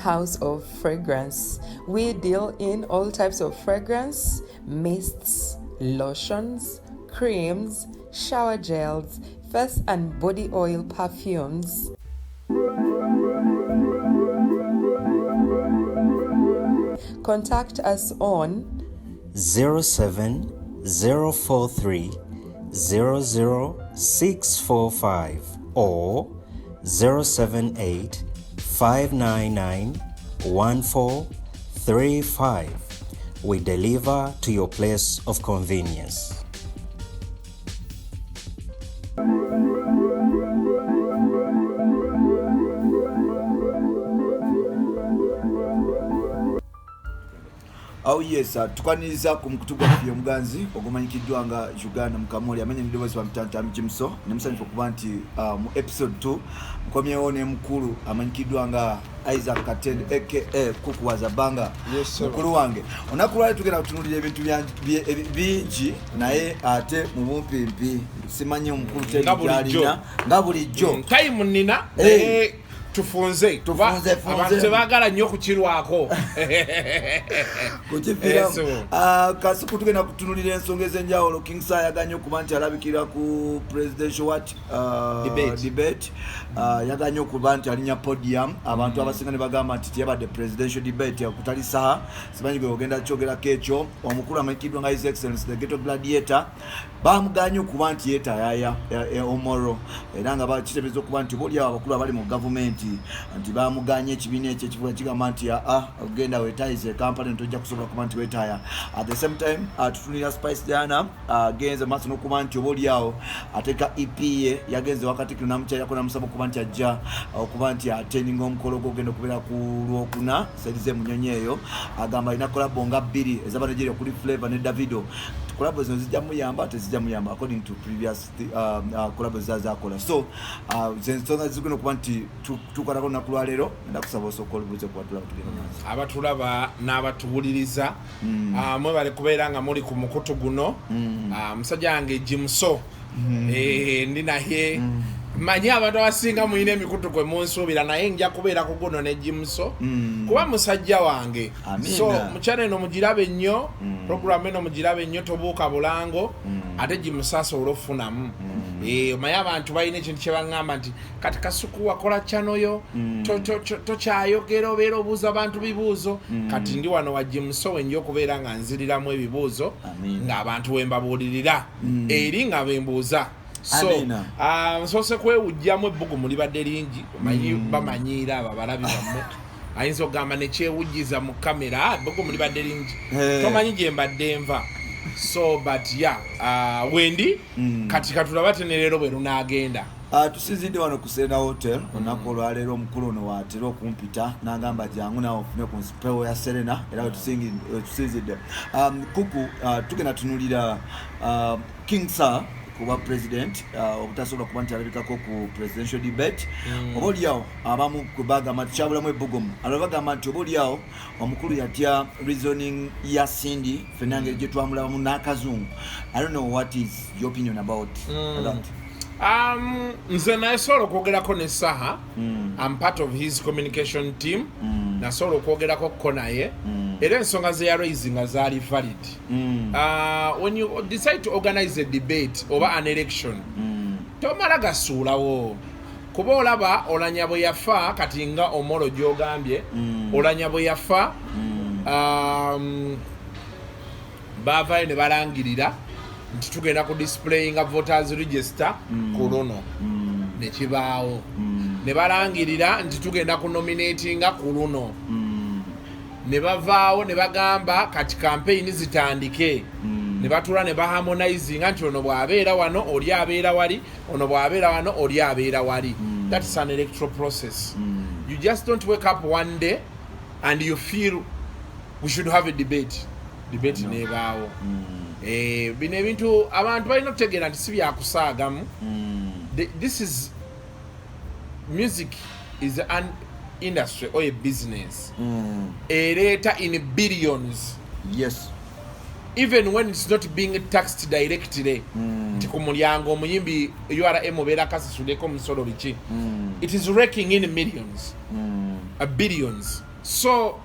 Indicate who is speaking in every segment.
Speaker 1: House of Fragrance. We deal in all types of fragrance, mists, lotions, creams, shower gels, face and body oil perfumes. Contact us on
Speaker 2: 07043 00645 or 078 599 1435. We deliver to your place of convenience.
Speaker 3: Oh yes, tukwaniriza ku mukutu gwaffe omuganzi ogumanyikiddwa nga Uganda Mukamoli, amanya n'eddoboozi ba Mutantami Jimso. Ne musanyufu okuba nti mu episode 2 nkomyewo ne mukulu amanyikiddwa nga Isaac Katende aka Kuku Wazabanga.
Speaker 4: Yes, sir.
Speaker 3: Mukulu wange, olunaku lwali tugenda kutunuulira ebintu bingi, naye ate mu bumpimpi simanyi omukulu
Speaker 4: Nga bulijjo.
Speaker 3: kyalina nga bulijjo.
Speaker 4: Time nina,
Speaker 3: Eh.
Speaker 4: naye tufunze.
Speaker 3: Tufunze, funze.
Speaker 4: Abantu tebaagala nnyo okukirwako.
Speaker 3: Kukifiiramu.
Speaker 4: Eh, so.
Speaker 3: Ah, Kasuku, tugenda kutunulira ensonga ez'enjawulo. King Saha yaganye okuba nti alabikira ku presidential what
Speaker 4: Debate.
Speaker 3: Debate. Yaganye okuba nti alinya podium, abantu abasinga ne bagamba nti teyabadde presidential debate kutali Saha. Simanyi gwe ogenda kyogerako ekyo. Omukulu amanyikiddwa nga His Excellence the Ghetto Gladiator bamuganye okuba nti yeetayaya Omoro, era nga bakitegeeza okuba nti obaoliawo abakulu abali mu gavumenti nti bamuganye ekibiina ekyo ekivuga kigamba nti aa, ogenda wetayize Kampala ntojja kusobola kuba nti wetaya. At the same time, tutunulira Spice Diana, agenze maaso n'okuba nti oba oliawo ateeka EP ye. Yagenze Wakatikiro namukyayako namusaba okuba nti ajja okuba nti attendinga omukolo gwe ogenda okubeera ku Lwokuna saidize Munyonyi. Eyo agamba alina collabo nga bbiri ez'Abanigeria okuli Flavor ne Davido. Collabo zino zijja muyamba, tezijja muyamba according to previous collabo zazakola? So zensonga zigenda okuba nti tukwatako olunaku lwaleero. Enda kusaba osooka olubuuze kubatulaba, tugenda maaso.
Speaker 4: Abatulaba n'abatuwuliriza, mwebale kubeera nga muli ku mukutu guno. Musajja wange Jimuso. Eh, ndi naye. Manyi abantu abasinga mulina emikutu kwe munsuubira, naye nja kubeera ku guno ne Jimuso kuba musajja wange.
Speaker 3: Amiina.
Speaker 4: So mukyala eno mugirabe nnyo, programu eno mugirabe nnyo, Tobuuka Bulango. Ate Jimuso asobole okufunamu. Eh, omanyi abantu balina ekintu kye baŋŋamba nti kati Kasuku wakola channel yo, tokyayogera, obeera obuuza abantu bibuuzo. Kati ndi wano wa Jimuso wenja okubeera nga nziriramu ebibuuzo
Speaker 3: Amiina.
Speaker 4: ng'abantu we mbabuulirira eri nga bembuuza. So
Speaker 3: Amiina.
Speaker 4: Nsoose kwewujjamu ebbugumu libadde lingi, omanyi bamanyiira abo abalabi bammwe, ayinza okugamba nekyewujjiza mu kamera. Ah, ebbugumu libadde lingi.
Speaker 3: Eh.
Speaker 4: Tomanyi gye mbadde nva. So but yeah, wendi kati katulaba te ne leero bwe lunaagenda.
Speaker 3: Tusinzidde wano ku Serena Hotel olunaku olwaleero. Omukulu ono waatera okumpita n'agamba jangu naawe ofune ku mpewo ya Serena, era wetusinzidde. Kuku, tugenda tunulira King Saha kuba president, obutasobola kuba nti alabikako ku presidential debate. Oba oliawo abamu kwe bagamba nti kyabulamu ebbugumu, alala bagamba nti oba oliawo omukulu yatya reasoning ya Cindy, fenna ngeri gye twamulabamu n'akazungu. I don't know what is your opinion about that.
Speaker 4: Nze nasobola okwogerako ne Saha. I'm part of his communication team. Nasobola okwogerako ko naye, era ensonga ze yaraisinga zaali valid. When you decide to organize a debate oba an election, tomala gasuulawo, kuba olaba Olanya bwe yafa, kati nga Omolo gyogambye, Olanya bwe yafa, baavayo ne balangirira nti tugenda ku displayinga voters register ku luno, nekibaawo. Ne balangirira nti tugenda ku nominatinga ku luno, ne bavaawo ne bagamba kati campaign zitandike. Ne batuula ne baharmonizinga nti ono bw'abeera wano, oli abeera wali, ono bw'abeera wano, oli abeera wali. That is an electoral process. You just don't wake up one day and you feel we should have a debate, debate nebaawo. Eh, bino ebintu abantu balina okutegeera nti si byakusaagamu. This is music, is an industry or a business ereeta in billions, even when it's not being taxed directly, nti ku mulyango omuyimbi URA mubeera kasasuddeko omusolo biki. It is raking in millions, billions. So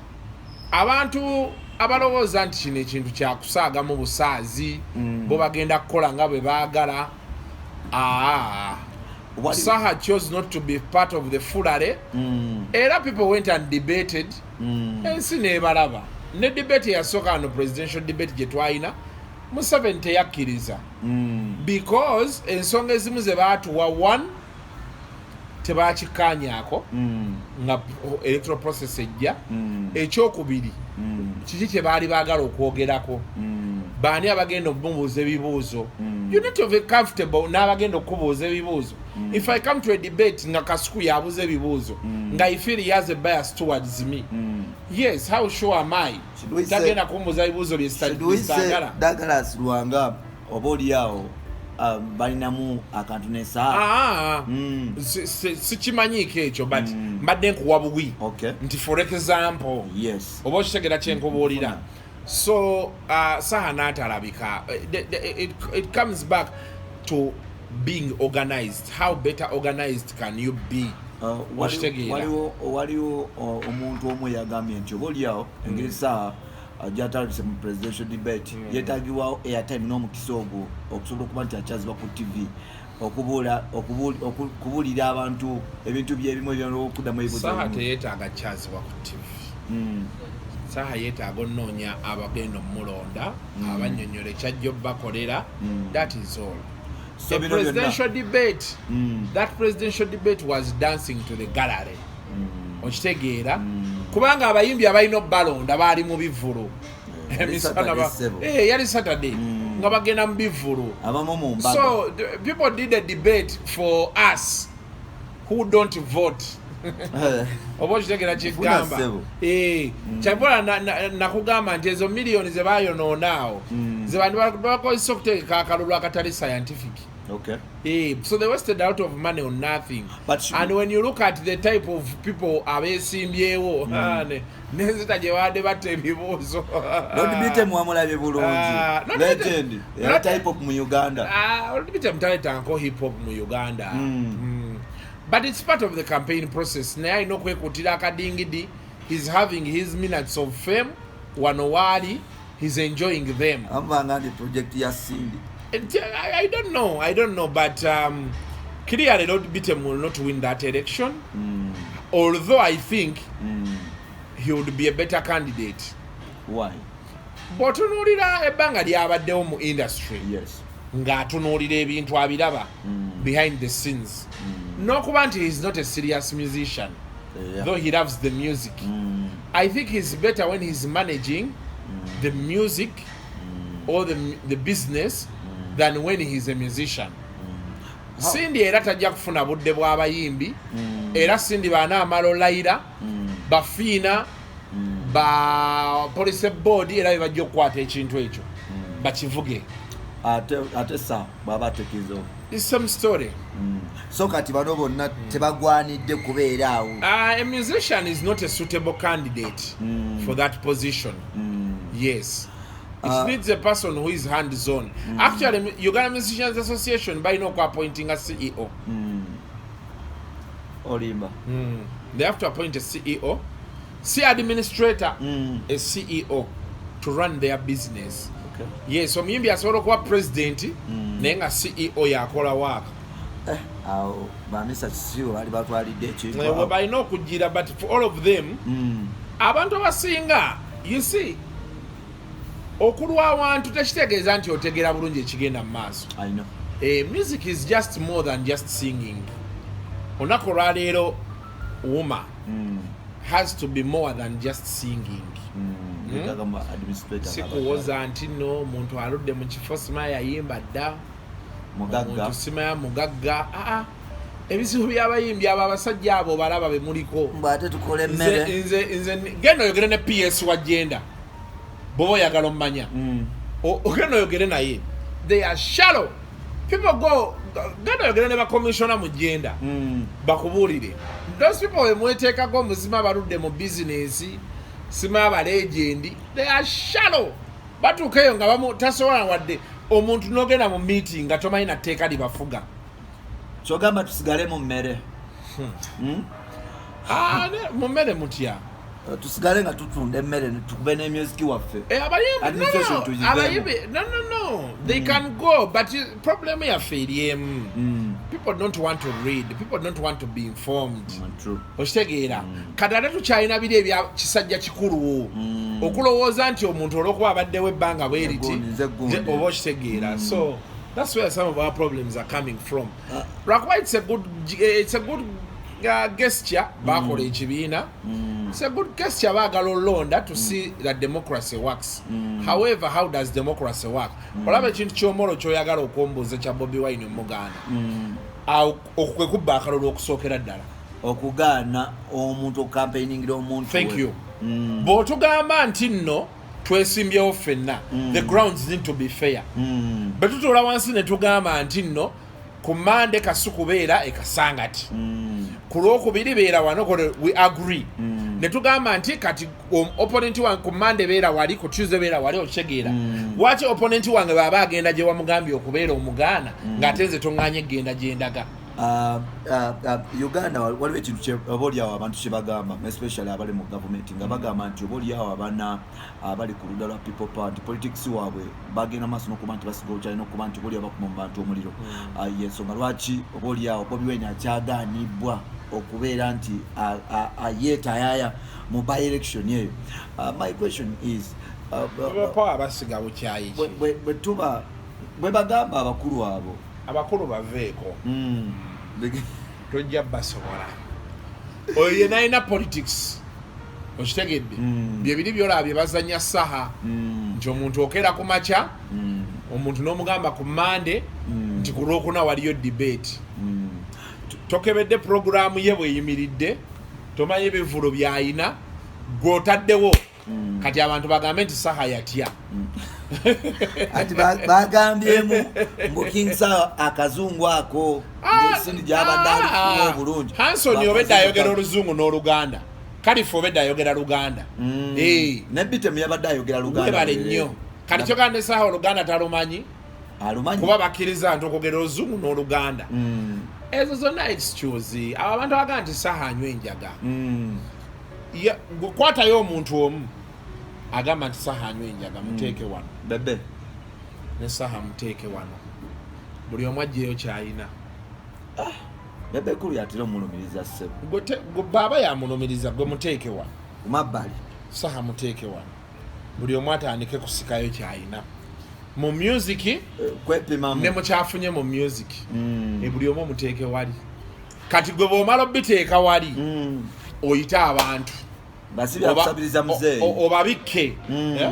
Speaker 4: abantu abalowooza nti kino ekintu kyakusaagamu busaazi, bo bagenda kukola nga bwe baagala, aa. Saha chose not to be part of the foolery. Era people went and debated, ensi nebalaba. Ne debate eyasooka wano, presidential debate gye twalina, Museveni teyakkiriza because ensonga ezimu ze baatuwa, one, tebakikkaanyaako nga electoral process ejja. Ekyokubiri, kiki kye baali baagala okwogerako? Baani abagenda okumubuuza ebibuuzo? You need to be comfortable n'abagenda okubuuza ebibuuzo. If I come to a debate nga Kasuku yabuuza ebibuuzo, nga I feel he has a bias towards me, yes, how sure am I
Speaker 3: Should we say-
Speaker 4: tagenda kumbuuza bibuuzo
Speaker 3: Should we say
Speaker 4: byesaagala?
Speaker 3: Douglas Lwanga oba oliawo balinamu akantu nesaa?
Speaker 4: Ah, sikimanyiiko ekyo, but mbadde nkuwa buwi nti for example, oba okitegera kyenkubuulira? So Saha n'atalabika. It comes back to being organized. How better organized can you be? Okitegeera?
Speaker 3: Waliwo omuntu omu eyagambye nti oba oliawo engeri Saha gyatalabise mu presidential debate, yeetagibwawo airtime n'omukisa ogwo okusobola okuba nti akyazibwa ku TV okubuulira abantu ebintu byebimu ebyokuddamu ebibuuzo
Speaker 4: Saha
Speaker 3: ebimu.
Speaker 4: teyeetaaga kyazibwa ku TV. Saha yeetaaga onoonya abagenda omulonda, abannyonnyola ekyajja obbakolera. That is all.
Speaker 3: So
Speaker 4: A
Speaker 3: bino byonna-
Speaker 4: presidential debate, that presidential debate was dancing to the gallery. Okitegeera? Kubanga abayimbi abalina obbalonda baali mu bivvulu.
Speaker 3: Yali
Speaker 4: Emisana
Speaker 3: Saturday, ssebo.
Speaker 4: Yali Saturday nga bagenda mu bivvulu.
Speaker 3: Abamu mu mbaga.
Speaker 4: So the people did a debate for us who don't vote. Oba okitegeera kyegamba?
Speaker 3: Ssebo.
Speaker 4: Kyabola nakugamba nti ezo miliyoni ze bayonoona awo ze bantu bakozesa okutegeka akalulu akatali scientific. So they wasted a lot of money on nothing. And when you look at the type of people abeesimbyewo, nenzita gye baadde batta ebibuuzo.
Speaker 3: Lord Bitem wamulabye bulungi?
Speaker 4: Ah, Lord
Speaker 3: Legend era hip hop mu Uganda.
Speaker 4: Ah, Lord Bitem taleetanko hip hop mu Uganda. But it's part of the campaign process. Naye alina okwekuutira akadingidi. He's having his minutes of fame wano waali, he's enjoying them.
Speaker 3: Amubanga nti project ya Cindy.
Speaker 4: I don't know. I don't know, but clearly Lord Bitem will not win that election. Although I think he would be a better candidate.
Speaker 3: Why?
Speaker 4: Bw'otunuulira ebbanga lyabaddewo mu industry, ng'atunuulira ebintu abiraba behind the scenes, n'okuba nti he's not a serious musician, though he loves the music, I think he's better when he's managing the music or the business than when he's a musician. Cindy era tajja kufuna budde bw'abayimbi. Era Cindy baanaamala olayira bafiina ba police board, era be bajja okukwata ekintu ekyo bakivuge.
Speaker 3: Ate sa bwaba atekeeza.
Speaker 4: It's same story.
Speaker 3: So kati bano bonna tebagwanidde kubeera awo?
Speaker 4: A musician is not a suitable candidate for that position. Yes. It needs a person who is hands on. Actually, Uganda Musicians Association balina okuappointing a CEO.
Speaker 3: Olimba.
Speaker 4: They have to appoint a CEO, si administrator, a CEO to run their business. Yes, omuyimbi asobola okuba president naye nga CEO yakola waaka.
Speaker 3: Eh, awo bamisa kisibo baali batwalidde ekintu
Speaker 4: We
Speaker 3: awo.
Speaker 4: Balina okugira, but for all of them, abantu abasinga, you see, okulwa awantu tekitegeeza nti otegeera bulungi ekigenda mu maaso.
Speaker 3: I know.
Speaker 4: Music is just more than just singing. Olunaku olwaleero UMA has to be more than just singing.
Speaker 3: Yeetaaga mu administrator.
Speaker 4: Si kuwoza nti no omuntu aludde mu kifo simaya yayimba dda,
Speaker 3: mugagga.
Speaker 4: Omuntu simaya mugagga. Aa, ebizibu by'abayimbi abo abasajja abo balaba be muliko.
Speaker 3: Mbw ate tukola
Speaker 4: Nze
Speaker 3: emmere.
Speaker 4: nze genda oyogere ne PS wa gender bw'oba oyagala omumanya. Ogenda oyogere naye. They are shallow people. Go, genda oyogere ne bakomishona mu gender bakubuulire. Those people bemweteekako omuzima baludde mu bizinesi sima aba legend, they are shallow. Batuuka eyo nga tasobola wadde omuntu n'ogenda mu meeting nga tomanyi na tteeka libafuga.
Speaker 3: Kyogamba tusigale mu mmere?
Speaker 4: Ah, mu mmere mutya?
Speaker 3: Tusigale nga tutunda emmere tukube n'emyuziki waffe.
Speaker 4: Abayimbi, no,
Speaker 3: Administration
Speaker 4: no,
Speaker 3: tugiveemu.
Speaker 4: abayimbi, no, they can go, but problem yaffe eri emu. People don't want to read, people don't want to be informed.
Speaker 3: True.
Speaker 4: Okitegeera? Kati ate tukyalina biri ebya kisajja kikulu, okulowooza nti omuntu olwokuba abaddewo ebbanga bwe riti,
Speaker 3: Gundi, nze gundi.
Speaker 4: Oba okitegeera? So that's where some of our problems are coming from, lwakuba it's a good gesture. Bakola ekibiina, it's a good gesture, baagala olonda to see that democracy works. However, how does democracy work? Olaba ekintu ky'omolo kyoyagala okwombuuza kya Bobi Wine omuganda awo, okwo kwe kubba akalulu okusookera ddala.
Speaker 3: Okugaana omuntu okukampeiningira omuntu
Speaker 4: Thank
Speaker 3: we.
Speaker 4: you. Bw'otugamba nti nno twesimbyewo ffenna, the grounds need to be fair. Bwe tutuula wansi ne tugamba nti nno ku Mande Kasuku beera ekasangati, ku Lwokubiri beera wano, we agree, ne tugamba nti kati opponent wange ku Mande beera wali, ku Tuesday beera wali, okitegeera? Lwaki opponent wange bw'aba agenda gye wamugambye okubeera omugaana, ng'ate nze toŋŋanye egenda gye ndaga?
Speaker 3: Uganda waliwo ekintu oba oliawo abantu kyebagamba, especially abali mu gavumenti, nga bagamba nti oba oliawo abana abali ku ludda lwa People Power nti politics waabwe bagenda maaso n'okuba nti basiga obukyalina okuba nti oba oliawo bakuma mu bantu omuliro. Yensonga lwaki oba oliawo Bobi Wine akyagaanibwa okubeera nti yeetayaya mu by election eyo. My question is
Speaker 4: Power basiga bukyayi ki?
Speaker 3: Bwe tuba bwe bagamba abakulu abo.
Speaker 4: Abakulu baveeko. Tojja basobola, oyo ye nalina politics, okitegedde? Byebiri byolaba bye bazanya saha, nti omuntu okeera ku makya, omuntu n'omugamba ku Mande nti ku Lwokuna waliyo debate, tokebedde puroguraamu ye bweyimiridde, tomanyi ebivulo byayina, gw'otaddewo. Kati abantu bagambe nti Saha yatya.
Speaker 3: Anti bagambyemu mbu King Saha akazungu ako ngaesindi gyabadde alikuwa obulungi.
Speaker 4: Hanson obedde ayogera oluzungu n'oluganda, Kalifu obedde ayogera Luganda.
Speaker 3: Ne Bitemu yabadde ayogera Luganda.
Speaker 4: Webale nnyo. Kati kyogamba ne Saha oluganda talumanyi?
Speaker 3: Alumanyi.
Speaker 4: Kuba bakkiriza nti okwogera oluzungu n'oluganda, ezo zonna excuse. Abo abantu abagamba nti Saha anywa enjaga, kwatayo omuntu omu agamba nti Saha anywa enjaga, muteeke wano.
Speaker 3: Bebe.
Speaker 4: Ne Saha muteeke wano, buli omu ajjeyo kyayina.
Speaker 3: Bebe Kulu yatera omulumiriza, ssebo.
Speaker 4: Gwe baaba yamulumiriza, gwe muteeke wano.
Speaker 3: Kumabbali.
Speaker 4: Saha muteeke wano, buli omu atandike kusikayo kyayina mu music.
Speaker 3: Kwepimamu.
Speaker 4: Ne mukyafunye mu music. Buli omu omuteeke wali. Kati gwe bw'omala obiteeka wali, oyite abantu.
Speaker 3: Nga si byakusabiriza muzeeyi.
Speaker 4: Obabikke. Eh?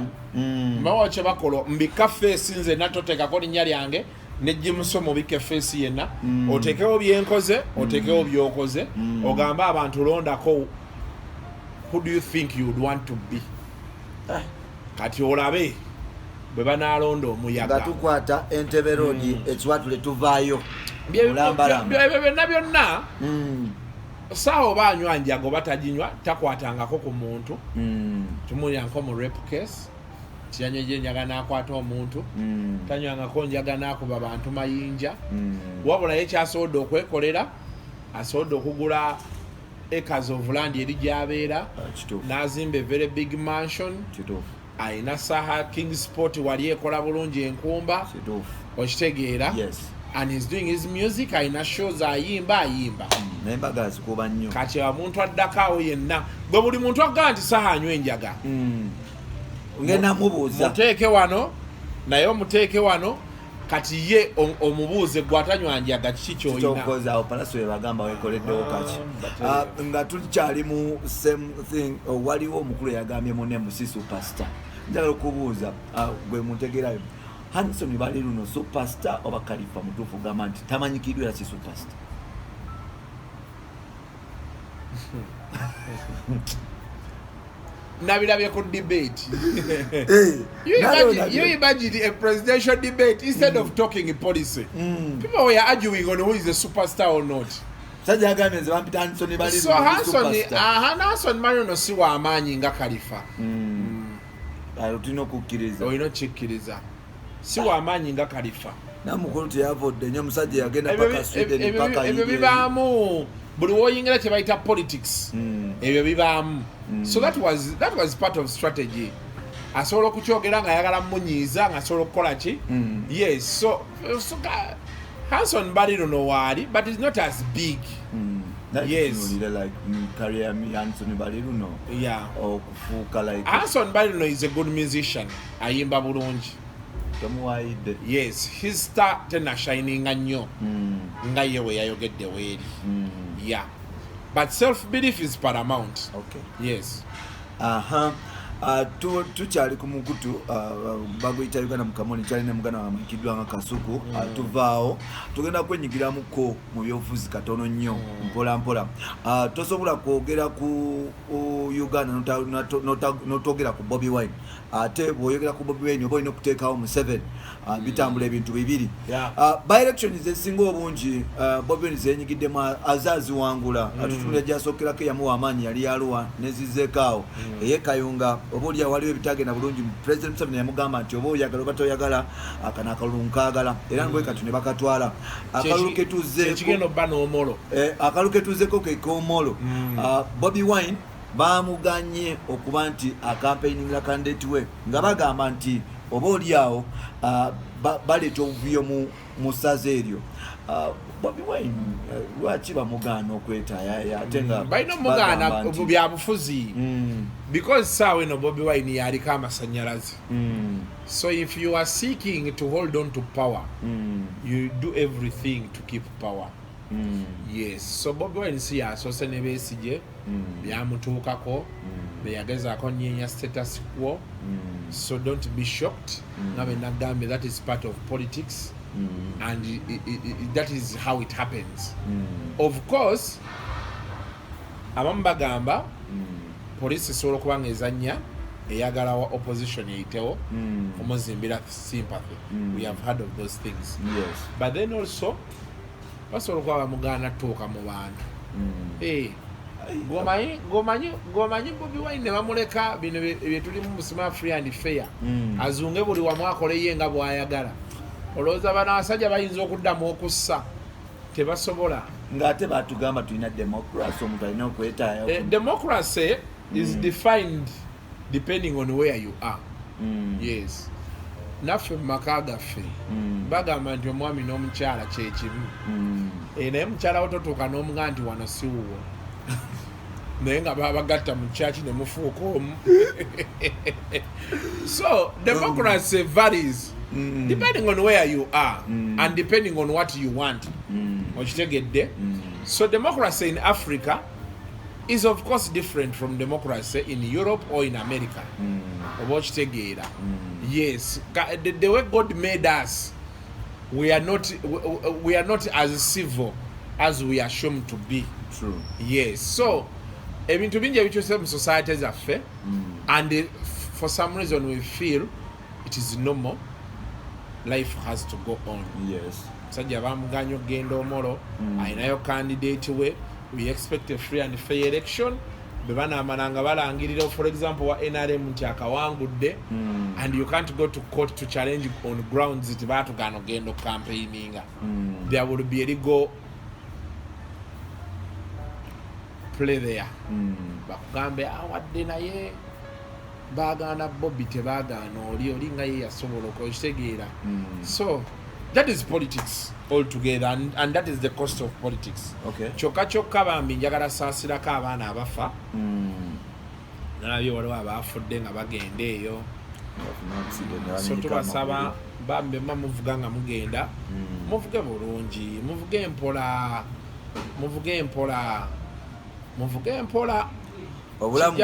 Speaker 4: Mbawa kye bakola, mbikka face nze natoteekako linnya lyange nejimuso, mubikke face yenna, oteekewo byenkoze, oteekewo byokoze, ogambe abantu londako who do you think you would want to be. Kati olabe bwe banalonda
Speaker 3: Nga
Speaker 4: omuyaga.
Speaker 3: tukwata Entebe Road, ekiwatule tuvaayo mulambalamba.
Speaker 4: Ebyo byonna byonna, saawa oba anywa njaga oba taginywa, takwatangako ku muntu. Tumulyanko mu rape case tiyanyweje enjaga n'akwata omuntu. Tanywangako njaga n'akuba bantu mayinja. Wabula ye kyasobodde okwekolera, asobodde okugula acres of land eri gy'abeera, n'azimba a very big mansion. Ayina Saha King Sport wali ekola bulungi enkumba. Okitegeera?
Speaker 3: Yes.
Speaker 4: And he's doing his music, ayina shows, ayimba ayimba.
Speaker 3: Nembaga zikuba nnyo.
Speaker 4: Kati omuntu addako awo yenna, gwe buli muntu agamba nti Saha anywa enjaga,
Speaker 3: ngenda mubuuza.
Speaker 4: Muteeke wano naye, omuteeke wano. Kati ye omubuuze, gwe atanywa njaga kiki kyolina?
Speaker 3: Kikyokoze awo Palaso webagamba wekoleddewo kaki? Ah, nga tukyali mu same thing, oh, waliwo omukulu eyagambye munne musi superstar. Njagala okubuuza, gwe muntegerayo, Hanson bali luno superstar oba Kalifa mutuufu gamba nti tamanyikiddwa era si superstar?
Speaker 4: Nabirabye ku debate. You imagine a presidential debate, instead of talking policy, people were arguing on who is a superstar or not.
Speaker 3: Sajja yagambye nze bampita Hanson bali.
Speaker 4: So Hanson, aha, Hanson Marino si w'amaanyi nga Kalifa.
Speaker 3: Tulina okukkiriza.
Speaker 4: Olina okikkiriza, si w'amaanyi nga Kalifa.
Speaker 3: Namukulu teyavudde nnyo, omusajja yagenda paka Sweden, paka
Speaker 4: Ebyo bibaamu. Buli woyingira kye bayita politics, ebyo bibaamu. So that was part of strategy. Asobola okukyogera ng'ayagala munyiiza, ng'asobola okukola ki. Yes, so Hanson Baliruno waali, but is not as big. Yes.
Speaker 3: Tunuulire like career ya Hanson Baliruno okufuuka like
Speaker 4: Hanson Baliruno is a good musician, ayimba bulungi.
Speaker 3: Tomuwayidde.
Speaker 4: Yes, his star tenashininga nnyo nga ye we yayogedde weeri. Yeah, but self belief is paramount. Yes.
Speaker 3: Aha. Tukyali ku mukutu baguyita Uganda Mukamoni, kyali ne muganda wamanyikiddwa nga Kasuku. Tuvaawo tugenda kwenyigiramuko mu byobufuzi katono nnyo, mpola mpola. Tosobola kwogera ku Uganda notogera ku Bobi Wine. Ate bw'oyogera ku Bobi Wine oba olina okuteekawo Museveni. Bitambula ebintu bibiri. By elections ezisinga obungi Bobi Wine zenyigiddemu aze aziwangula. Atutunulira gyasookerako eyamuwa amaanyi yali yaluwa nezizeekaawo eyekayunga, oba oli waliwo ebitagenda bulungi. President Museveni yamugamba nti oba oyagala oba toyagala, akano akalulu nkaagala, era ngwe kati ne bakatwala akalulu ketuzeeko.
Speaker 4: Kyekigenda obba n'Omoro.
Speaker 3: Akalulu ketuzeeko ke k'Omoro. Bobi Wine bamuganye okuba nti acampaigningira candidate we nga bagamba nti oba oli awo baleeta obuvuyo mu ssaza eryo. Bobi Wine lwaki bamugaana okwetaayaya ate nga
Speaker 4: Balina omugaana
Speaker 3: bagamba nti-
Speaker 4: byabufuzi, because saawa eno Bobi Wine yaliko amasanyalaze. So if you are seeking to hold on to power, you do everything to keep power. Yes, so Bobi Wine si yasoose ne Besigye byamutuukako, beyagezaako nyenya status quo. So don't be shocked. Nga bwe nagambye, that is part of politics and that is how it happens. Of course abamu bagamba poliisi esobola okuba nga ezanya, eyagala wa opposition eyitewo kumuzimbira sympathy. We have heard of those things. But then also basobola okuba bamugaana tuuka mu bantu. Eh, ng'omanyi Bobi Wine ne bamuleka bino bye tulimu musima free and fair, azunge buli wamu akoleye nga bw'ayagala. Olowooza bano abasajja bayinza okuddamu okussa? Tebasobola.
Speaker 3: Ng'ate batugamba tulina democracy, omuntu alina okwetaaya.
Speaker 4: Democracy is defined depending on where you are. Yes, naffe mu maka gaffe bagamba nti omwami n'omukyala kyekimu. Naye mukyala wo totuuka n'omuga nti wano si wuwo, naye nga babagatta mu kyaki ne mufuuka omu. So democracy varies depending on where you are and depending on what you want. Okitegedde? So democracy in Africa is of course different from democracy in Europe or in America. Oba okitegeera? Yes. The way God made us, we are not as civil as we assume to be.
Speaker 3: True.
Speaker 4: Yes, so ebintu bingi ebikyuse mu society zaffe, and for some reason we feel it is normal, life has to go on. Musajja bamuganya okugenda Omoro, alinayo candidate we. We expect a free and fair election. Bwe banaamala nga balangirira, for example wa NRM nti akawangudde, and you can't go to court to challenge on grounds nti baatugaana okugenda okucampaigninga. There will be a legal play there. Bakugambe awadde, naye baagaana Bobi, tebaagaana oli oli nga ye yasobola okitegeera. So that is politics altogether, and that is the cost of politics. Kyokka kyokka bambi njagala saasirako abaana abafa. Nalabye waliwo abaafudde nga bagenda eyo.
Speaker 3: Bafuna accident,
Speaker 4: So
Speaker 3: bamenyeka
Speaker 4: tubasaba
Speaker 3: amagulu.
Speaker 4: bambi mba muvuga nga mugenda, muvuge bulungi, muvuge empola, muvuge empola, muvuge empola.
Speaker 3: Obulamu.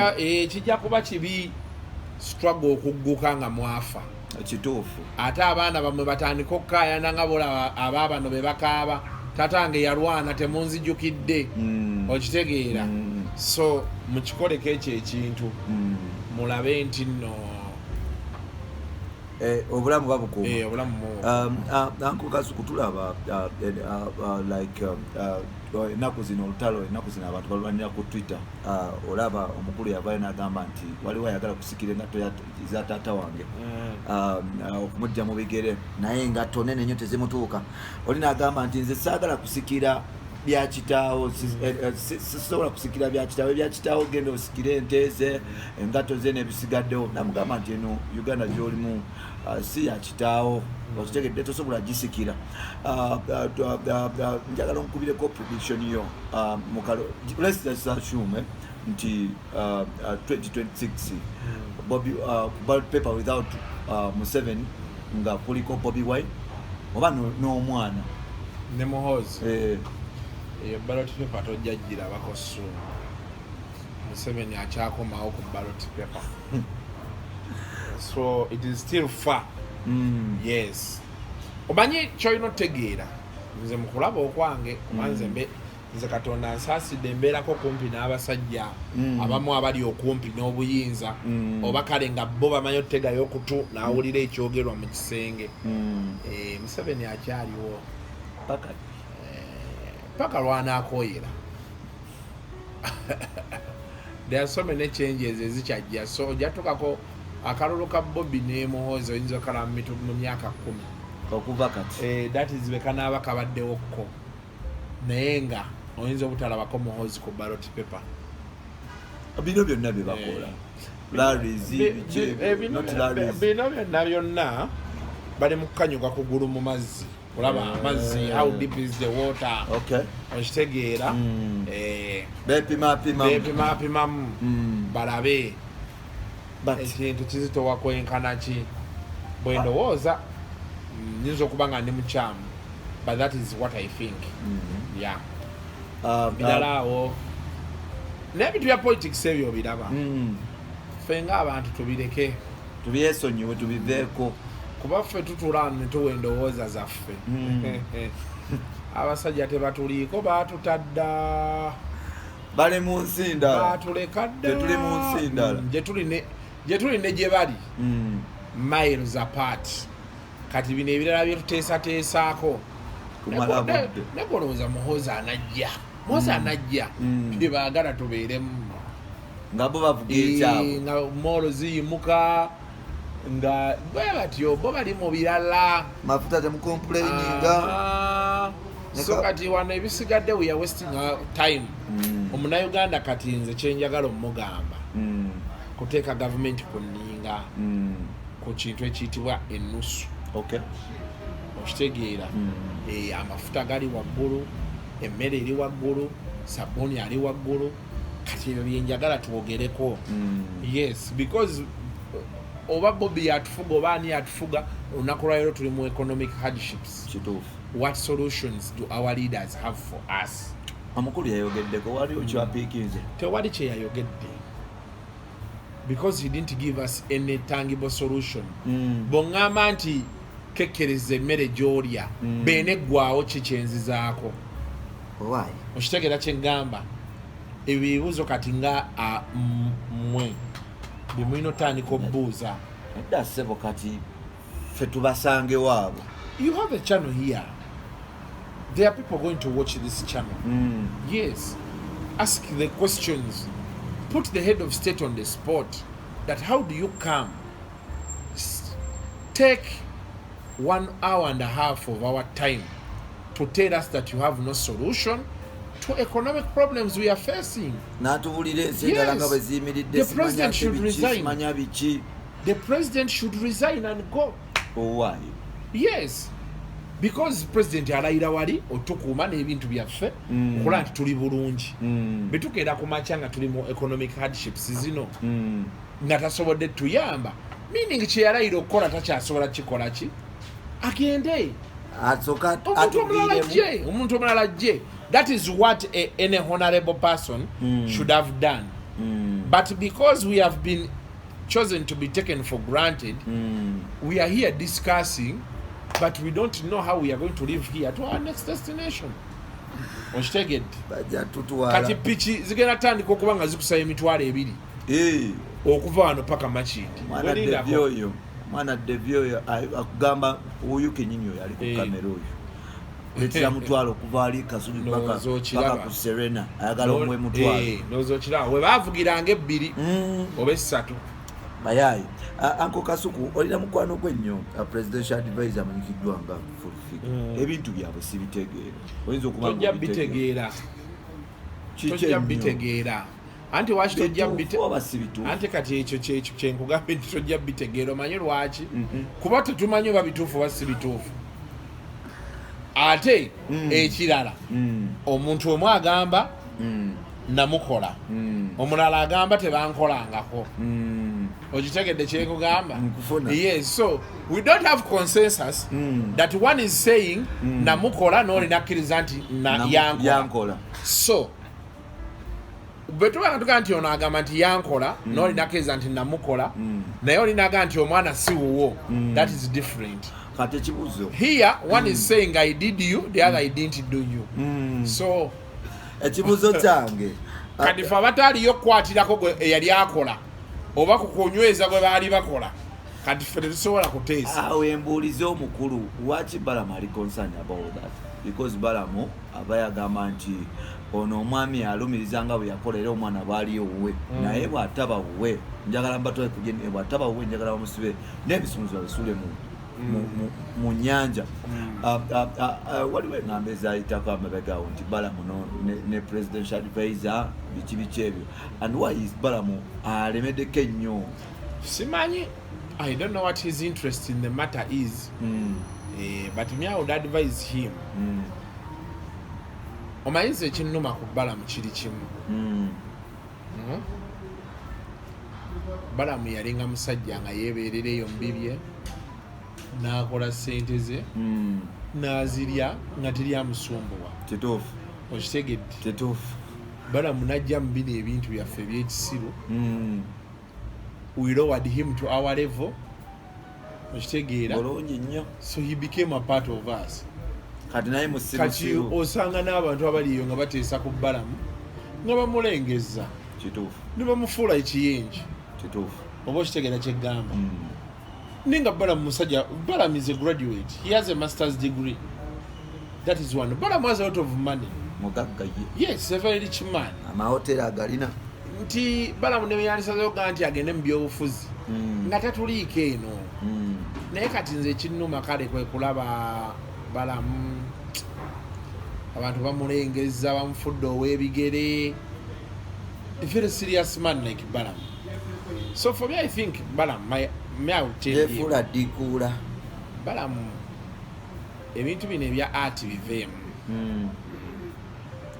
Speaker 4: Kijja kuba kibi struggle okugguka nga mwafa.
Speaker 3: Kituufu.
Speaker 4: Ate abaana bamwe batandika okukaayana nga bolaba abaabano be bakaaba, tatange yalwana, temunzijukidde. Okitegeera? So mukikoleko ekyo ekintu, mulabe nti nno
Speaker 3: Obulamu babukuuma.
Speaker 4: Obulamu mu
Speaker 3: Uncle Kasuku, tulaba like ennaku zino olutalo, ennaku zino abantu balwanira ku Twitter. Olaba omukulu yavayo n'agamba nti waliwo ayagala kusikira engatto za taata wange okumujja mu bigere, naye engatto nene nnyo tezimutuuka. Oli n'agamba nti nze saagala kusikira. Byakitaawo sisobola kusikira byakitaawo. Ebyakitaawo genda osikire ente ze, engato ze n'ebisigaddewo. Namugamba nti eno Uganda gyolimu si yakitaawo, okitegedde? Tosobola gisikira. Njagala onkubireko prediction yo mukalo. Let's just assume nti 2026 Bobby, ballot paper without Museveni, nga kuliko Bobi Wine oba n'omwana
Speaker 4: ne Muhoozi.
Speaker 3: Eh,
Speaker 4: Eyo ballot paper tojja girabako soon. Museveni akyakomawo ku ballot paper, so it is still far. Yes, omanyi kyolina otegeera, nze mukulaba okwange, kuba nze nze Katonda nsaasidde embeerako kumpi n'abasajja abamu abali okumpi n'obuyinza, oba kale nga bo bamanyi otutegayo okutu n'awulira ekyogerwa mu kisenge. Eh, Museveni akyaliwo.
Speaker 3: Paka
Speaker 4: Paka lwanakooyera. There are so many changes ezikyajja, so ojja tukako akalulu ka Bobi ne Muhoozi oyinza okala mu myaka 10
Speaker 3: okuva kati.
Speaker 4: Eh, that is bekanaaba kabaddewokko, naye nga oyinza obutalabako Muhoozi ku ballot paper.
Speaker 3: Bino byonna bye bakola, rallies, biki ebyo, not rallies.
Speaker 4: Bino byonna byonna bali mu kukanyuga kugulu mu mazzi, olaba amazzi, how deep is the water?
Speaker 3: Okay.
Speaker 4: Okitegeera? Eh,
Speaker 3: bepimapimamu.
Speaker 4: Bepimapimamu balabe
Speaker 3: But
Speaker 4: ekintu kizitowa kwenkana ki. Bwe ndowooza, nyinza okuba nga ndi mukyamu, but that is what I think, yeah. Birala awo n'ebintu bya politics ebyo obiraba, ffe ng'abantu tubireke.
Speaker 3: Tubyesonyiwe, tubiveeko.
Speaker 4: Kuba ffe tutuula wano ne tuwa endowooza zaffe. Abasajja tebatuliiko, baatutadda.
Speaker 3: Bali mu nsi ndala.
Speaker 4: Baatuleka dda.
Speaker 3: Tetuli mu nsi ndala.
Speaker 4: Gye tuli ne gye bali miles apart. Kati bino ebirala byetuteesateesaako
Speaker 3: Kumala budde.
Speaker 4: Nekolowooza Muhoozi anajja, Muhoozi anajja, bye baagala tubeeremu.
Speaker 3: Nga bo bavuga ekyabwe.
Speaker 4: Eh, nga moolo ziyimuka nga bwe batyo, bo bali mu birala.
Speaker 3: Mafuta temucomplaininga.
Speaker 4: Ah, so kati wano ebisigadde we are wasting our time. Omunauganda kati nze kyenjagala omugamba kuteeka gavumenti ku nninga ku kintu ekiyitibwa ennusu. Okitegeera? Eh, amafuta gali waggulu, emmere eri waggulu, sabbuuni ali waggulu. Kati ebyo byenjagala twogereko. Yes, because oba Bobi yatufuga oba ani yatufuga, olunaku lwaleero tuli mu economic hardships.
Speaker 3: Kituufu.
Speaker 4: What solutions do our leaders have for us?
Speaker 3: Omukulu yayogeddeko, waliwo kyapiikinze?
Speaker 4: Tewali kyeyayogedde because he didn't give us any tangible solution. Bw'oŋŋamba nti kekkereza emmere gy'olya beene eggwawo, kikyenzizaako.
Speaker 3: Why?
Speaker 4: Okitegeera kyeŋŋamba? Ebibuuzo kati nga mmwe bye mulina otandika obuuza.
Speaker 3: Edda ssebo, kati ffe tubasangewo abo?
Speaker 4: You have a channel here. There are people going to watch this channel. Yes, ask the questions. Put the head of state on the spot, that how do you come take 1 hour and a half of our time to tell us that you have no solution to economic problems we are facing?
Speaker 3: N'atubulira ensi endala nga bwe ziyimiridde.
Speaker 4: The president should resign.
Speaker 3: Simanya biki.
Speaker 4: The president should resign and go.
Speaker 3: Owaayo.
Speaker 4: Yes, because president alayira wali otukuuma n'ebintu byaffe okulaba nti tuli bulungi. Betukeera ku makya nga tuli mu economic hardships zino, nga tasobodde tuyamba, meaning kyeyalayira okukola takyasobola kikola. Ki agende.
Speaker 3: Asooka
Speaker 4: Omuntu omulala
Speaker 3: atuviiremu.
Speaker 4: ajje, omuntu omulala ajje. That is what any honorable person should have done, but because we have been chosen to be taken for granted, we are here discussing, but we don't know how we are going to live here to our next destination. Okitegedde?
Speaker 3: Bajja tutwala.
Speaker 4: Kati piki zigenda tandika okuba nga zikusaba 20,000
Speaker 3: Eh,
Speaker 4: okuva wano paka Makindi.
Speaker 3: Mwana Devi oyo, mwana Devi oyo akugamba oyo kenyini oyo ali ku
Speaker 4: Eh.
Speaker 3: kamera oyo letera mutwalo okuva ali Kasubi paka
Speaker 4: Ndowooza okiraba.
Speaker 3: paka ku Serena, ayagala omuwe mutwalo.
Speaker 4: Ndowooza okiraba we baavugiranga ebbiri oba essatu.
Speaker 3: Bayayi, Uncle Kasuku, olina mukwano gwe nnyo, presidential advisor amanyikiddwa nga Full Figure. Ebintu byabwe sibitegeera, oyinza okuba nga
Speaker 4: Tojja
Speaker 3: obitegeera.
Speaker 4: bitegeera.
Speaker 3: Kiki
Speaker 4: Tojja
Speaker 3: ennyo?
Speaker 4: bitegeera, anti waki tojja
Speaker 3: Bituufu oba si bituufu?
Speaker 4: Anti kati ekyo kyekyo kyenkugambye nti tojja bitegeera. Omanyi lwaki? Kuba tetumanyi oba bituufu oba si bituufu. Ate ekirala, omuntu omu agamba namukola, omulala agamba tebankolangako. Okitegedde kyenkugamba?
Speaker 3: Nkufuna.
Speaker 4: Yes, so we don't have consensus that one is saying namukola, n'oli nakkiriza nti yankola.
Speaker 3: Yankola.
Speaker 4: So bwe tuba nga tugamba nti ono agamba nti yankola, n'oli nakkiriza nti namukola, naye oli naga nti omwana si wuwo, that is different.
Speaker 3: Kati ekibuuzo,
Speaker 4: Here one is saying I did you, the other I didn't do you. So
Speaker 3: ekibuuzo kyange,
Speaker 4: kati fe abataaliyo okukwatirako gwe eyali akola oba kukunyweza gwe baali bakola, kati ffe tetusobola kuteesa.
Speaker 3: Awo embuulize omukulu, waki Balamu ali concerned about that? Because Balamu aba yagamba nti ono omwami alumiriza nga bwe yakola, era omwana bwali owuwe, naye bw'ataba wuwe njagala mbatwale ku DNA, bw'ataba wuwe njagala bamusibe n'ebisumuzo babisule mu nyanja. Waliwo eŋŋambo ezayitako amabegawo nti Balamu ne presidential advisor biki biki ebyo, and why is Balamu alemeddeko ennyo?
Speaker 4: Simanyi, I don't know what his interest in the matter is. But me, I would advise him. Omanyi nze ekinnuma ku Balamu kiri kimu. Balamu yalinga musajja nga yeebeerera eyo mubibye, n'akola ssente ze, n'azirya nga teri amusumbuwa.
Speaker 3: Kituufu.
Speaker 4: Okitegedde?
Speaker 3: Kituufu.
Speaker 4: Balamu najja mu bino ebintu byaffe ebyekisiru. We lowered him to our level, okitegeera?
Speaker 3: Bulungi nnyo.
Speaker 4: So he became a part of us.
Speaker 3: Kati naye
Speaker 4: Kati
Speaker 3: musirusiru.
Speaker 4: osanga n'abantu abali eyo nga bateesa ku Balamu nga bamulengeza
Speaker 3: Kituufu.
Speaker 4: ne bamufuula ekiyenje.
Speaker 3: Kituufu.
Speaker 4: Oba okitegeera kyeggamba? Naye nga Balamu musajja, Balamu is a graduate, he has a master's degree. That is one. Balamu has a lot of money.
Speaker 3: Mugagga ye.
Speaker 4: Yes, a very rich man.
Speaker 3: Amahoteri agalina.
Speaker 4: Nti Balamu ne beyandisazeyo gaa nti agende mu byobufuzi nga tatuliiko eno. Naye kati nze ekinnuma kale kwe kulaba Balamu abantu bamulengeza, bamufudde ow'ebigere, a very serious man like Balamu. So for me, I think Balamu, me, I would tell him,
Speaker 3: Yefuula dikuula.
Speaker 4: Balamu, ebintu bino ebya art biveemu.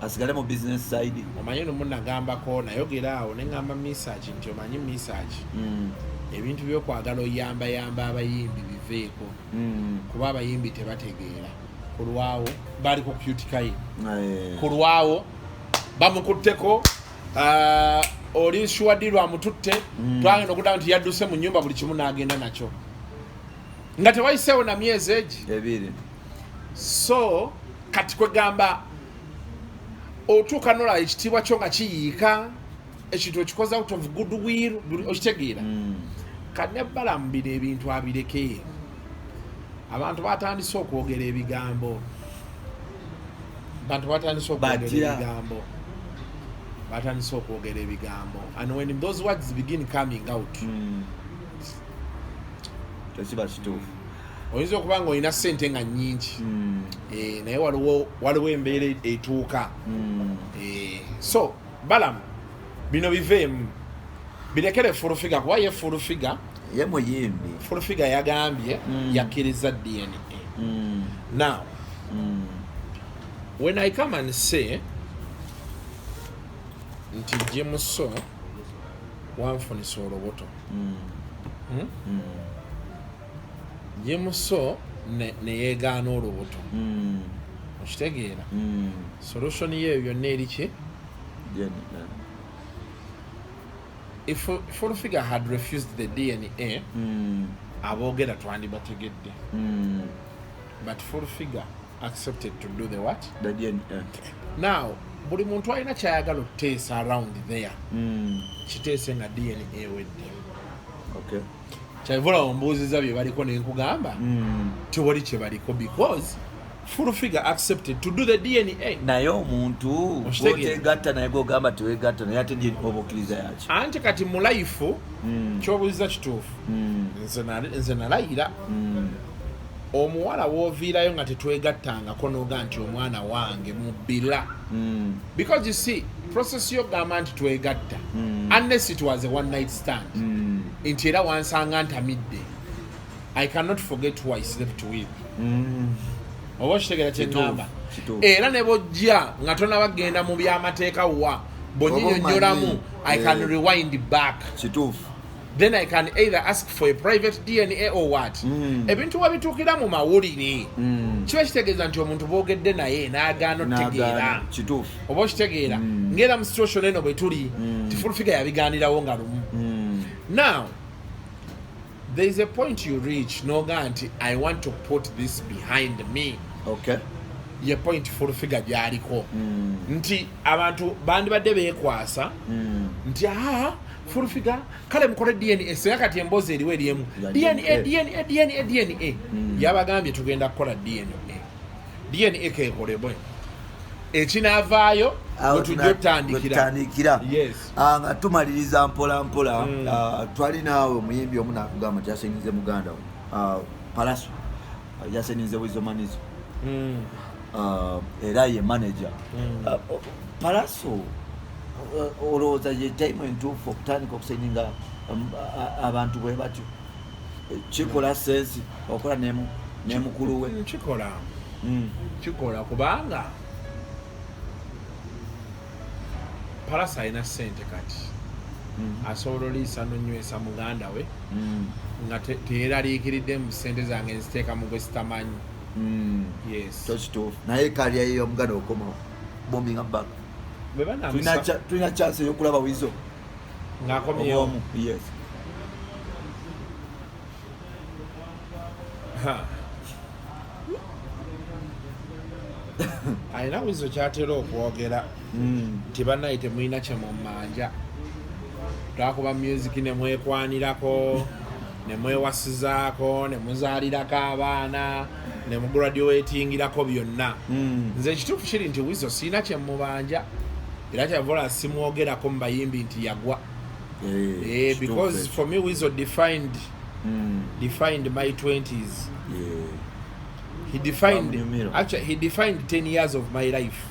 Speaker 3: Asigale mu business side.
Speaker 4: Omanyi lumu nagambako, nayogera awo neŋŋamba Misaki nti omanyi Misaki, ebintu byokwagala oyambayamba abayimbi biveeko, kuba abayimbi tebategeera. Kulwawo baliko cutikayi, kulwawo bamukutteko, oli shuwadirwa amututte. Twagenda okudaba nti yadduse mu nyumba, buli kimu n'agenda nakyo nga tewayiseewo na myezi egi
Speaker 3: 2.
Speaker 4: So kati kwegamba otuuka nolaba ekitiibwa kyo nga kiyiika, ekintu okikoze out of good will, okitegeera? Kati ne Balamu bino ebintu abireke. Abantu batandise okwogera ebigambo, abantu batandise okwogera
Speaker 3: Batya.
Speaker 4: ebigambo, batandise okwogera ebigambo, and when those words begin coming out,
Speaker 3: Tekiba kituufu.
Speaker 4: Oyinza okuba nga olina sente nga nnyingi, naye waliwo embeera etuuka. So Balamu bino biveemu, birekere Full Figure, kuba ye Full Figure
Speaker 3: Ye muyimbi.
Speaker 4: Full Figure yagambye yakkiriza DNA. Now when I come and say nti Jemuso wanfunisa olubuto, Jemuso neyegaana olubuto, okitegeera? Solution yeeyo yonna eri ki?
Speaker 3: DNA.
Speaker 4: If Full Figure had refused the DNA, aboogera twandibategedde, but Full Figure accepted to do the what?
Speaker 3: The DNA.
Speaker 4: Now buli muntu alina kyayagala okuteesa around there, kiteese nga DNA ewedde.
Speaker 3: Okay.
Speaker 4: Kyavula ombuuziza bye baliko nenkugamba tewali kye baliko, because Full Figure accepted to do the DNA.
Speaker 3: Naye omuntu
Speaker 4: Okitegeera.
Speaker 3: gwotegatta naye gwogamba tewegatta naye ate DNA oba okkiriza yaki?
Speaker 4: Anti kati mu life, kyobuuziza kituufu. Nze nalayira, omuwala wooviirayo nga tetwegattangako noga nti omwana wange mubira, because you see, process yogamba nti twegatta, unless it was a one night stand, nti era wansanga ntamidde, I cannot forget who I slept with. Oba okitegeera kyeŋŋamba?
Speaker 3: Kituufu.
Speaker 4: Era ne bojja nga tonabagenda mu byamateeka, wa bonyinyonnyolamu,
Speaker 3: Oba
Speaker 4: I can
Speaker 3: omanyi.
Speaker 4: rewind back. Then I can either ask for a private DNA or what. Ebintu webituukira mu mawulire, kiba kitegeeza nti omuntu boogedde naye n'agaana otutegeera.
Speaker 3: Nagaana. Kituufu.
Speaker 4: Oba okitegeera, ngera mu situation eno bwe tuli, ti Full Figure yabigaanirawo nga lumu. Now there is a point you reach noga nti I want to put this behind me. Ye point Full Figure gyaliko, nti abantu bandibadde beekwasa nti aa, Full Figure, kale mukole DNA. Singa kati emboozi eriwo eriemu
Speaker 3: Ya
Speaker 4: DNA,
Speaker 3: DNA.
Speaker 4: DNA, DNA, DNA, yabagambye tugenda kukola DNA. DNA kekolebwe, ekinaavaayo
Speaker 3: Awo
Speaker 4: wetujja otutandikira.
Speaker 3: wetutandikira.
Speaker 4: Yes.
Speaker 3: Ah, nga tumaliriza mpola mpola, twali naawe omuyimbi omu nakugamba nti yaseninze muganda we, Palaso yaseninze Weasel Manizo. Era ye manager. Palaso, olowooza ye time entuufu okutandika okuseninga abantu bwe batyo? Kikola sense okola ne mukulu we?
Speaker 4: Kikola. Kikola kubanga Palaso alina sente kati, asobola oliisa nonywesa muganda we nga teyeraliikiridde mu sente zange nziteeka mu gwe sitamanyi. Yes.
Speaker 3: Kyo kituufu, naye kalya yomuganda okomawo bombinga back.
Speaker 4: Bwe banamusa-
Speaker 3: Tulina chance eyokulaba Weasel
Speaker 4: Ng'akomyewo?
Speaker 3: Obwomu, yes.
Speaker 4: Ha. Alina Weasel kyatera okwogera nti bannaye temulina kyemumanja, twakuba music ne mwekwanirako ne mwewasizaako ne muzaalirako abaana ne mugraduatingirako byonna. Nze ekituufu kiri nti Weasel sirina kyemubanja, era kyavola simwogerako mu bayimbi nti yagwa.
Speaker 3: Eh, kituufu
Speaker 4: Because
Speaker 3: ekyo.
Speaker 4: for me Weasel defined my 20s. He defined
Speaker 3: Bamunyumira.
Speaker 4: Actually, he defined 10 years of my life.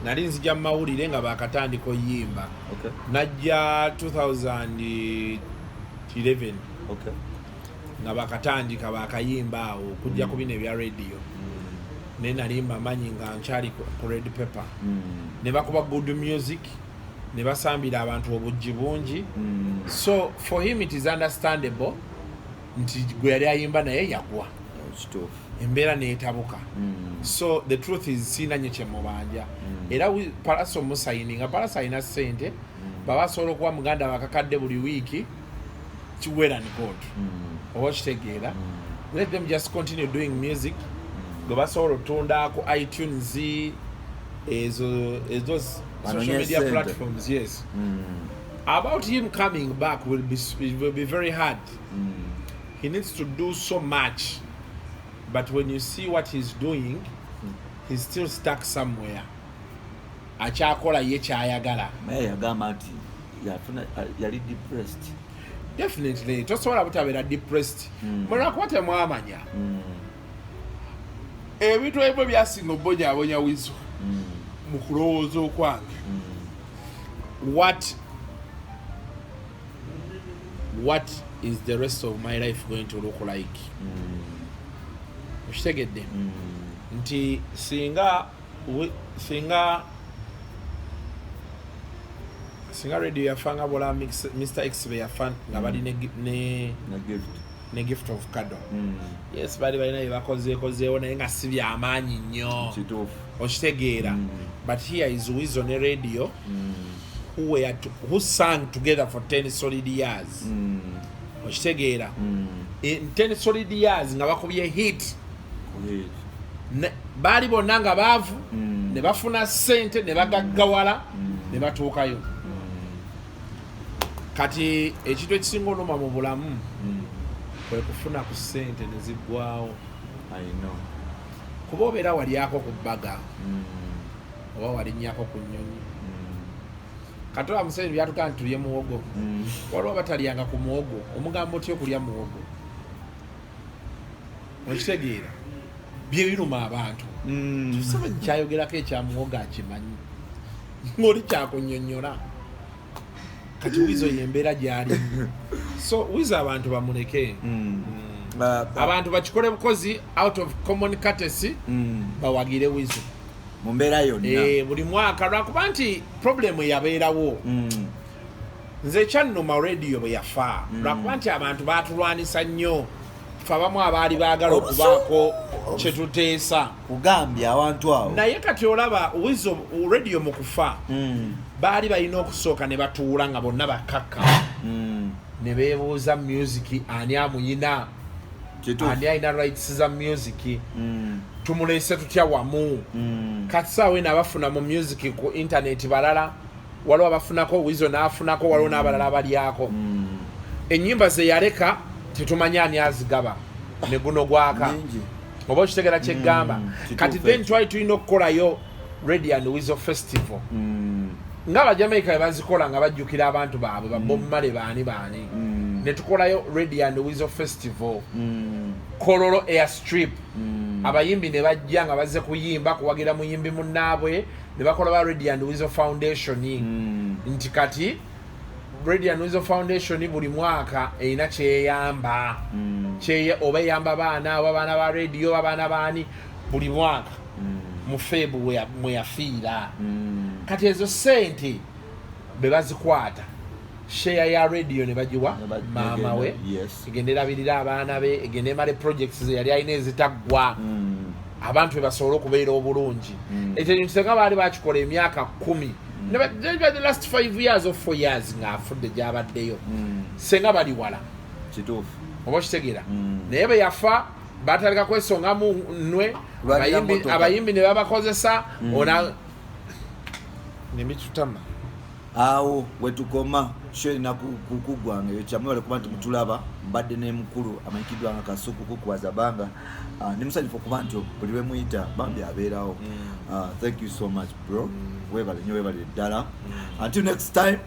Speaker 4: Nali nzija mu mawulire nga bakatandika oyimba. Najja 2011 nga bakatandika bakayimba awo okujja ku bino ebya radio, naye nali mbamanyi nga nkyali ku Red Pepper. Ne bakuba good music ne basambira abantu obujji bungi. So for him it is understandable nti gwe yali ayimba naye yagwa.
Speaker 3: Kituufu.
Speaker 4: Embeera neetabuka. So the truth is siina nnyo kyemubanja. Era Palaso musayininga, Palaso alina ssente, baba asobola okuwa muganda bakakadde buli wiiki, well and good. Oba kitegeera, let them just continue doing music gwe basobola otunda ku iTunes, ezo social
Speaker 3: Banonye
Speaker 4: media
Speaker 3: ssente.
Speaker 4: platforms. Yes. About him coming back will be, it will be very hard. He needs to do so much, but when you see what he's doing, he's still stuck somewhere, akyakola ye kyayagala.
Speaker 3: Naye yagamba nti yafuna, yali depressed.
Speaker 4: Definitely, tosobola butabeera depressed mulwakuba temwamanya ebintu ebimu byasinga obonyabonya Weasel. Mu kulowooza okwange, what is the rest of my life going to look like? Okitegedde nti singa Radio yafa nga bola Mr X be yafa nga bali ne
Speaker 3: Ne Gift.
Speaker 4: Ne Gift of Kado. Yes, baali balina bye bakozeekozeewo naye nga si byamaanyi nnyo. Okitegeera? But here is Weasel ne Radio who sang together for 10 solid years. Okitegeera? In 10 solid years nga bakubye hit. Baali bonna nga baavu, ne bafuna ssente ne bagaggawala ne batuukayo. Kati ekintu ekisinga oluma mu bulamu kwe kufuna ku ssente ne ziggwawo.
Speaker 3: I know.
Speaker 4: Kuba obeera walyako ku bbaga oba walinnyako ku nnyonyi. Kati oba Museveni byatugaa nti tulye muwogo, waliwo abatalyanga ku muwogo, omugamba otya okulya muwogo? Okitegeera byebiruma abantu. Museveni kyayogerako ekya muwogo akimanyi, ngaoli kyakunyonyola. Kati Wizo yembeera gyalimu, so Wizo abantu bamuleke. Abantu bakikole bukozi out of common courtesy, bawagire Wizo
Speaker 3: mu mbeera yonna.
Speaker 4: Buli mwaka, lwakuba nti problemu yabeerawo. Nze ekyannuma Radio bwe yafa, lwakuba nti abantu batulwanisa nnyo fe abamu abaali baagala okubaako kyetuteesa.
Speaker 3: Kugambye awantu awo.
Speaker 4: Naye kati olaba Wizo, Radio mu kufa, baali balina okusooka ne batuula nga bonna bakakka ne beebuuza music ani amuyina, ani alina rights za music, tumuleese tutya wamu. Kati saawa eno abafuna mu music ku internet balala, waliwo abafunako, Wizo n'afunako, waliwo n'abalala abalyako. Ennyimba ze yaleka tetumanyi ani azigaba ne guno gwaka.
Speaker 3: Nyingi.
Speaker 4: Oba okitegeera kyeggamba? Kati then twali tulina okukolayo Radio and Weasel Festival ng'Abajamaica bwe bazikola, nga bajjukira abantu baabwe ba Bob Marley, baani baani, ne tukolayo Radio and Weasel Festival, Kololo Airstrip, abayimbi ne bajja nga bazze kuyimba kuwagira muyimbi munnaabwe, ne bakola ba Radio and Weasel Foundation, nti kati Radio and Weasel Foundation buli mwaka erina kyeyamba, oba eyamba baana, oba baana ba Radio, oba baana baani, buli mwaka mu Feb mwe yafiira. Kati ezo sente be bazikwata, share ya Radio ne bagiwa maama we, egenda erabirira abaana be, egenda emale projects ze yali alina ezitaggwa, abantu be basobole okubeera obulungi. Ekyo kintu senga baali bakikola emyaka 10, the last 5 years or 4 years ng'afudde gyabaddeyo, senga bali wala. Oba okitegeera? Naye bwe yafa batandika kwesongamu nwe.
Speaker 3: Lwalira motoka.
Speaker 4: Abayimbi ne babakozesa ona nebitutama.
Speaker 3: Awo wetukoma, show erina kuggwanga eyo. Kyamwebale kuba nti mutulaba. Mbadde ne mukulu amanyikiddwa nga Kasuku Kukuwaza Banga. Ah, ndi musanyufu okuba nti buli lwe muyita bambi abeerawo. Ah, thank you so much, bro. Webale nyo, webale ddala. Until next time.